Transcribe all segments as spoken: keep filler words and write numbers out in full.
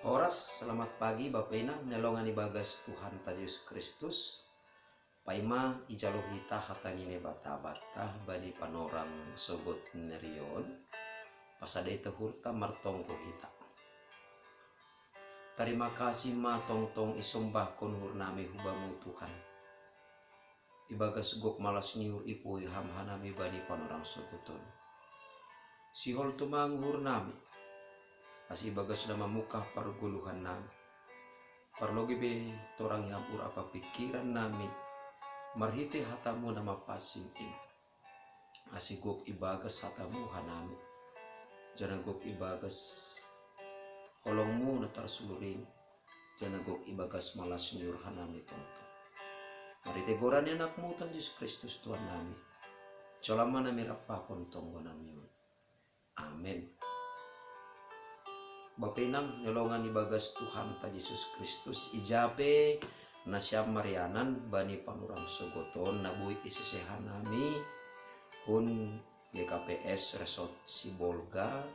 Oras, selamat pagi Bapa Inang, nelongan ibagas Tuhan ta Yesus Kristus. Paima ijalo hita hata ni Naibata banta bani panorang sogot nerion, pasadai ta uhurta martonggo hita. Tarima kasih ma tongtong isombahkon uhur nami hubamu Tuhan. Ibagas gok malas ni uhur ipuhoi ham hanami bani panorang sogoton. Sihol tumang uhur nami, asa ibagas na mamungkah pargoluhan nami. Parlogei be torang iham uhur ampa pingkiran nami, marhitei hatamu na mapansing in. Asa gok ibagas hatamu hanami, janah gok ibagas holongmu na tarsulur in, janah gok ibagas malas ni uhur hanami tongtong. Marhitei goran ni anakmu Tuhan Yesus Kristus Tuhan nami, jalo ma nami rap pakon tonggo nami on. Amen. Bapa Inang, nelongan ibagas Tuhan ta Yesus Kristus, ija pe nasiam marianan bani panorang sogoton na boi isese hanami hun G K P S Resort Sibolga,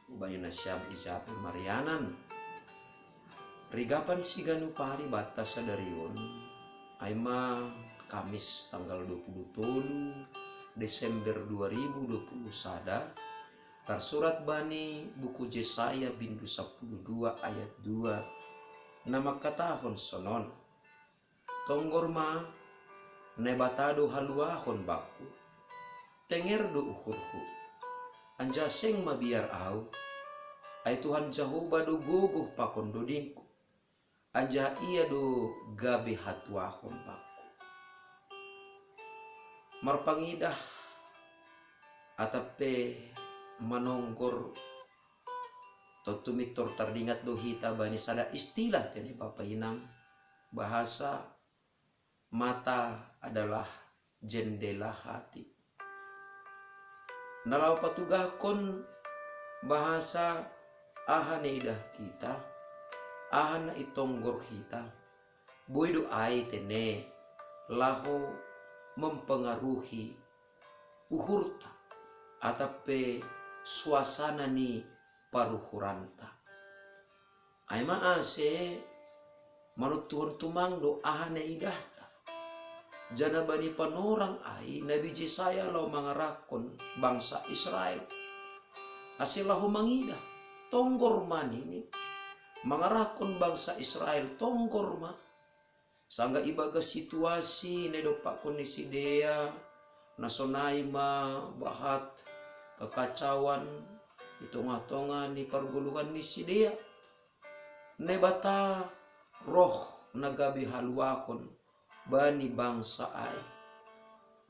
bani nasiam ija pe marianan. Rigapan siganup ari banta sadarion, ai ma Kamis tanggal dua puluh tolu Desember dua ribu dua puluh sada, tarsurat bani buku Jesaya bindu sapuluh dua ayat dua, na mangkatahon sonon: Tonggor ma, Naibata do haluahon bangku, tenger do uhurhu, anjaha seng mabiar ahu, ai Tuhan Jahowa do gogoh pakon dodingku, anjaha Ia do gabe hatuahon bangku. Marpangidah atap pe manonggor, tontu mintor tardingat do hita bani sada istilah tene Bapa Inang, bahasa mata adalah jendela hati. Na laho patugahkon bahasa aha na idah hita, aha na itonggor hita, boi do ai tene laho mempengaruhi uhurta atap pe suasana ni paruhuranta. Ai ma ase manontuhon tumang do aha na idahta. Janah bani panorang ai Nabi Jesaya laho mangarahkon bangsa Israel ase laho mangidah, tonggor ma nini, mangarahkon bangsa Israel tonggor ma. Sanggah ibagas situasi na idompakkon ni sidea, na sonai ma bahat kekacauan di tongah-tongah ni pargoluhan ni sidea, Naibata roh na gabe haluahon bani bangsa ai.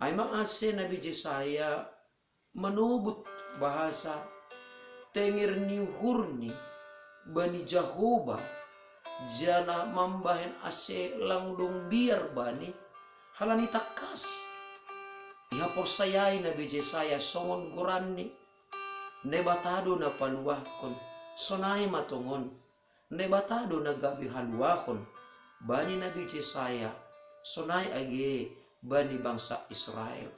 Ai ma ase Nabi Jesaya manobut bahasa tenger ni uhurni bani Jahowa, janah mambahen ase lang dong biar bani, halani tangkas ihaporsayai Nabi Jesaya songon goranni: Naibata do na paluahkon, sonai ma tongon. Naibata do na gabe haluahon bani Nabi Jesaya, sonai age bani bangsa Israel.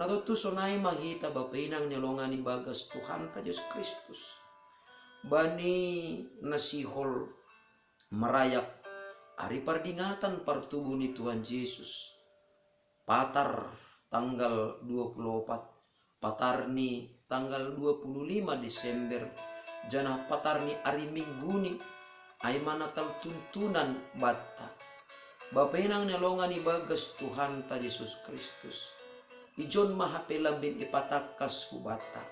Na tontu sonai ma hita Bapa Inang ni longan ibagas Tuhanta Jesus Kristus. Bani na sihol marayak ari pardingatan partubu ni Tuhan Jesus, Patar tanggal dua puluh opat, patar ni tanggal dua puluh lima Desember, janah patar ni ari Minggu ni, ai ma Natal tuntunan banta. Bapa Inang ni longan ibagas Tuhanta Jesus Kristus, ijon ma hape lambin ipatangkas hubanta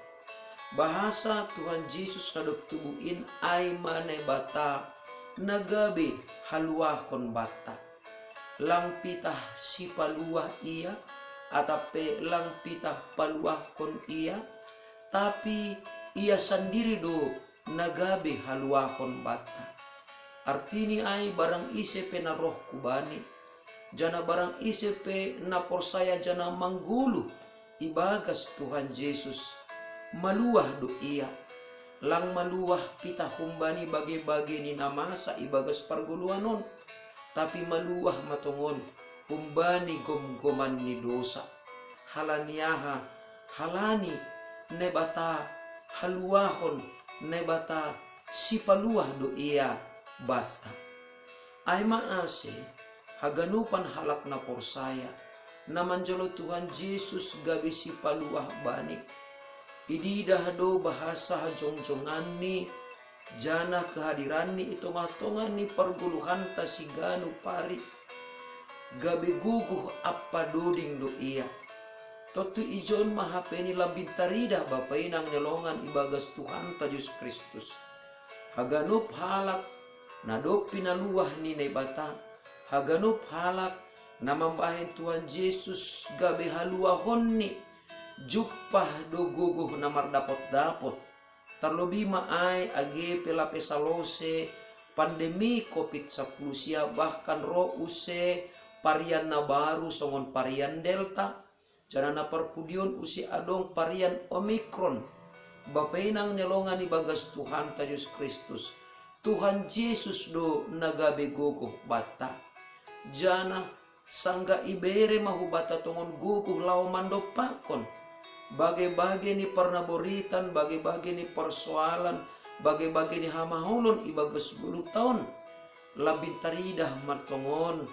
bahasa Tuhan Jesus na dob tubu in ai ma Naibata na gabe haluahon banta. Lang pitah sipaluah Ia, atap pe lang pitah paluahkon Ia, tapi Ia sandiri do na gabe haluahon banta. Artini ai barang ise pe na roh hu Bani, janah barang ise pe na porsaya janah manggoluh ibagas Tuhan Jesus, maluah do ia. Lang maluah pitah humbani bage-bage ni na masa ibagas pargoluhan on, tapi maluah ma tongon humbani gomgoman ni dousa. Halani aha? Halani Naibata haluahon, Naibata sipaluah do Ia banta. Ai ma ase, haganupan halak na porsaya, na manjalo Tuhan Jesus gabe sipaluah Bani. Ididah do bahasa hajongjonganNi, janah kehadiranNi i tongah-tongah ni pargoluhanta siganup ari. Gabe gogoh ampa doding do Ia. Tontu ijon ma hape ni lambin taridah Bapa inang ni longan ibagas Tuhanta Jesus Kristus. Haganup halak na dob pinaluah ni Naibata, haganup halak na mambahen Tuhan Jesus gabe haluahonNi, jumpah do gogoh na mardapot-dapot. Tarlobi ma ai age pe lape salose pandemi covid sapuluh sia bahkan ro use varian na baru songon varian Delta, janah na parpudion use adong varian Omikron. Bapa inang ni longan ibagas Tuhanta Jesus Kristus, Tuhan Jesus do na gabe gogoh banta. Janah sanggah ibere ma hubanta tongon gogoh laho mandompakkon bage-bage ni parnaboritan, bage-bage ni parsoalan, bage-bage ni hamaolon ibagas goluhta on. Lambin taridah ma tongon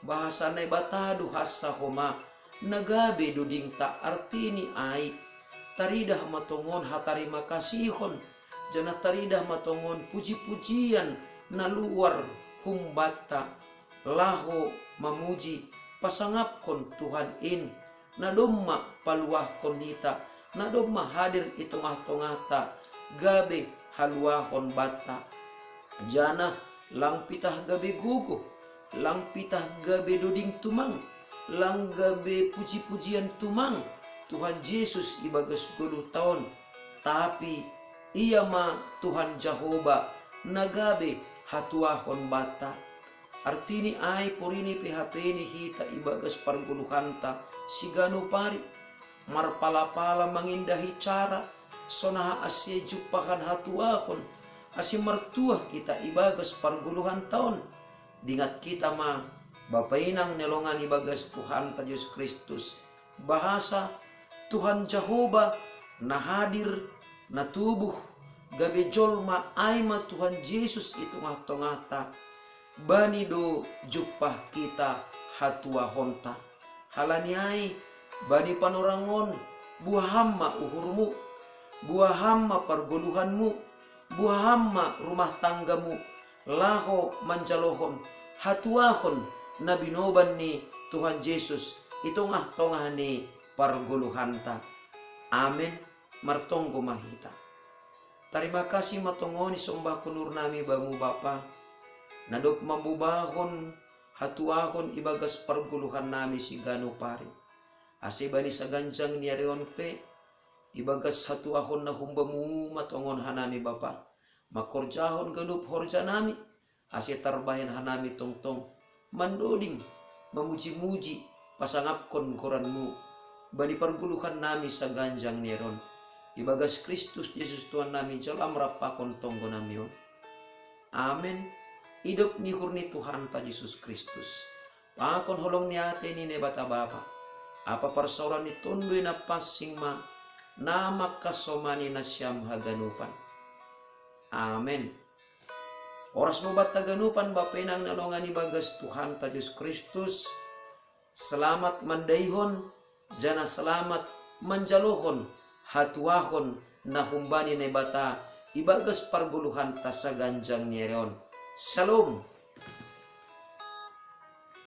bahasa Naibata do hansa homa, na gabe dodingta. Artini ai, taridah ma tongon hatarima kasihon, janah taridah ma tongon puji-pujian na luar humbanta, laho mamuji, pasangapkon Tuhan in, na domma paluahkon hita, na domma hadir i tongah-tongahta, gabe haluahon banta. Janah lang pitah gabe gogoh, lang pitah gabe doding tumang, lang gabe puji-pujian tumang Tuhan Jesus ibagas goluhta on, tapi Ia ma Tuhan Jahowa na gabe hatuahon banta. Artini ai porini pe hape ni hita ibagas pargoluhanta siganup ari, marpala-pala mangindahi cara, sonaha ase jumpahan hatuahon, ase martuah hita ibagas pargoluhanta on. Dingat hita ma Bapa inang ni longan ibagas Tuhanta Jesus Kristus, bahasa Tuhan Jahowa na hadir, na tubuh, gabe jolma, ai ma Tuhan Jesus i tongah-tongahta. Bani do jumpah hita hatuahonta. Halani ai, bani panorang on, buaham ma uhurmu, buaham ma pargoluhanmu, buaham ma rumah tanggamu, laho manjalohon hatuahon na binoban ni Tuhan Jesus i tongah-tongah ni pargoluhanta. Amen. Martonggo ma hita. Tarima kasih ma tongon isombahkon uhurnami Bamu Bapa, na dob mambobahon hatuahon ibagas pargoluhannami siganup ari. Ase bani saganjang ni ari on pe, ibagas hatuahon na humbamu ma tongon hanami Bapa, mangkorjahon ganup horjanami, ase tarbahen hanami tongtong mandoding, mamuji-muji, pasangapkon goranmu bani pargoluhannami saganjang ni ari on. Ibagas Kristus Jesus Tuhannami jalo am rap pakon tonggonami on. Amen. Idop ni uhur ni Tuhanta Jesus Kristus, pakon holong ni atei ni Naibata Bapa, ampa parsaoran ni Tonduy Napansing ma na mangkasomani nasiam haganupan. Amen. Horas ma banta haganupan Bapa inang na longan ibagas Tuhanta Jesus Kristus. Selamat mandaihon, janah selamat manjalohon hatuahon na humbani Naibata ibagas pargoluhanta saganjang ni ari on. Shalom.